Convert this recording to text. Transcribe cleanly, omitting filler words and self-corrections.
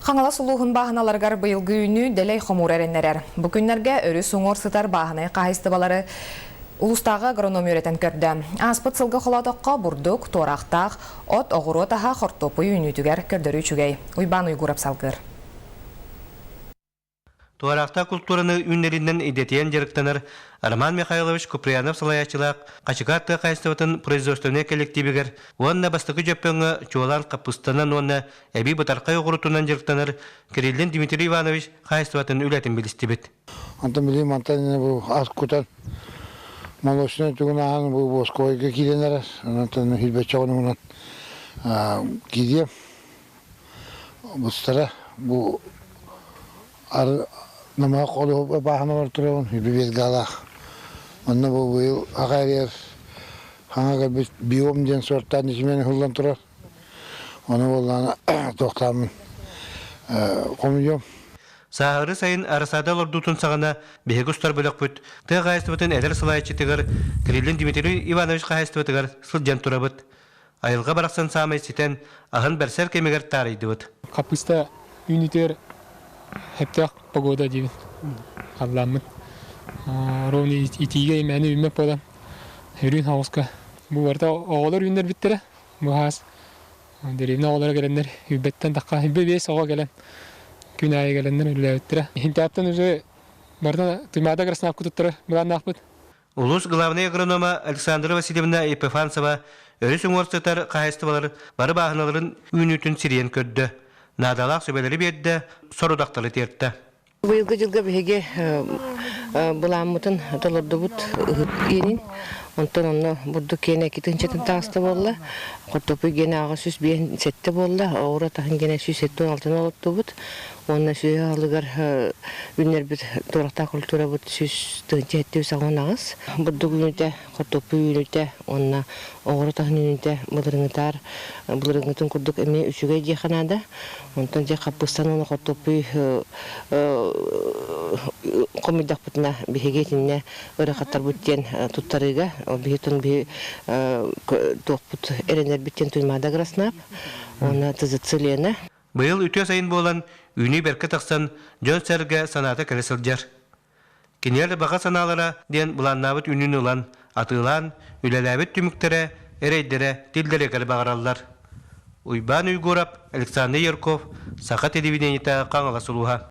Хаҥалас улууһун бааһыналарыгар быйылгы үүнүү дэлэй хомуур эрэннэрэр. Бу күннэргэ өрүс уҥуор сытар бааһынай хаһаайыстыбалары улуустааҕы агроном үөрэтэн көрдө. Ааспыт сылга холоотоххо бурдук, туораахтаах, от, оҕуруот аһа, хортуоппуй үүнүүтүгэр көрдөрүү үчүгэй. Уйбаан Уйгуров салгыыр. Туораахтаах култуураны үүннэринэн идэтийэн дьарыктанар Роман Михайлович Куприянов салайааччылаах Хачыкаат тыа хаһаайыстыбатын производственнай кэллэктиибигэр уонна бастакы Дьөппөҥҥө чуолаан хаппыстанан уонна эбии бытархай оҕурутунан дьарыктанар Кириллин Дмитрий Иванович хаһаайыстыбатын үлэтин билистибит. Онтон билигин мантан бу ас кутан молочнай тугун ааһан бу Боскойга киирэн эрэр. Онтон хилбэччэ онугунан киириэм. Бустара бу намыһах олуһу бааһына олорор турабын, үбү-биэс гаалаах. Онно бу быйыл аҕа эрийэр хаҥа кэлбит биом диэн суортаан ячмень ыһыллан турар. Ону буоллаҕына туохтааммын хомуйуом. Сааһыры сайын Арасаада олордуутун саҕана биһиги устар бөлөхпүт тыа хаһаайыстыбатын эдэр салайааччытыгар Кириллин Дмитрий Иванович хаһаайыстыбатыгар сылдьан турабыт. Айылҕа барахсан саамай ситэн, аһын бэрсэр кэмигэр таарыйдыбыт. Хаппыыста үүнүүтүгэр сөптөөх погода диибин. Халлааммыт. Ровно итиигэ имээни үүммэт буолан, өрүүн хаҕыска. Бу барыта оҕолор үүннэрбиттэрэ. Бу хаас дэриэбинэ оҕолоро кэлэннэр үүбэттэн тахха 25 оҕо кэлэн күн аайы кэлэннэр үлэлээбиттэрэ. Хинтээптэн уже барыта Туймаада Красноярка туттарар былааннаахпыт. Улуус главнай агронома Александра Васильевна Епифанцева өрүс уҥуор сытар хаһаайыстыбалар бары бааһыналарын үүнүүтүн сирийэн көрдө, наадалаах сүбэлэри биэрдэ, сорудахтары тиэртэ. Быйылгы дьылга биһиги былааммытын толордубут ыһык иэнин. Онтон онно бурдук киэнэ 2 тыһыынчатын таҕыста буолла. Хортуоппуй гиэнэ 857 буолла. Оҕуруот аһын гиэнэ 176 олоттубут. Уонна сүөһү аһылыгар үүннэрбит туорахтаах культурабыт 100 тыһыынча 798. Бурдук үүнүүтэ, хортуоппуй үүнүүтэ уонна оҕуруот аһын үүнүүтэ былырыҥҥытаар былырыҥҥытын курдук эмиэ үчүгэй диэххэ наада. Онтон дьэ хаппыыстан уонна хортуоппуй хомуйдахпытына биһиги итиннэ ыарахаттарбыт диэн туттарыыга биһи биһи туохпут эрэнэрбит диэн Туймаада Агроснааб уонна ТЗЦ Лена. Быйыл үтүө сайын буолан, үүнүү бэркэ тахсан, дьон-сэргэ санаата кэлэ сылдьар. Кинилэр баҕа санаалара диэн былааннаабыт үүнүүнү ылан, атыылаан, үлэлээбит түмүктэрэ, эрэйдэрэ тиллэригэр баҕараллар. Уйбаан Уйгурап, Александр Ярков, Саха телевидениета, Хаҥалас улууһа.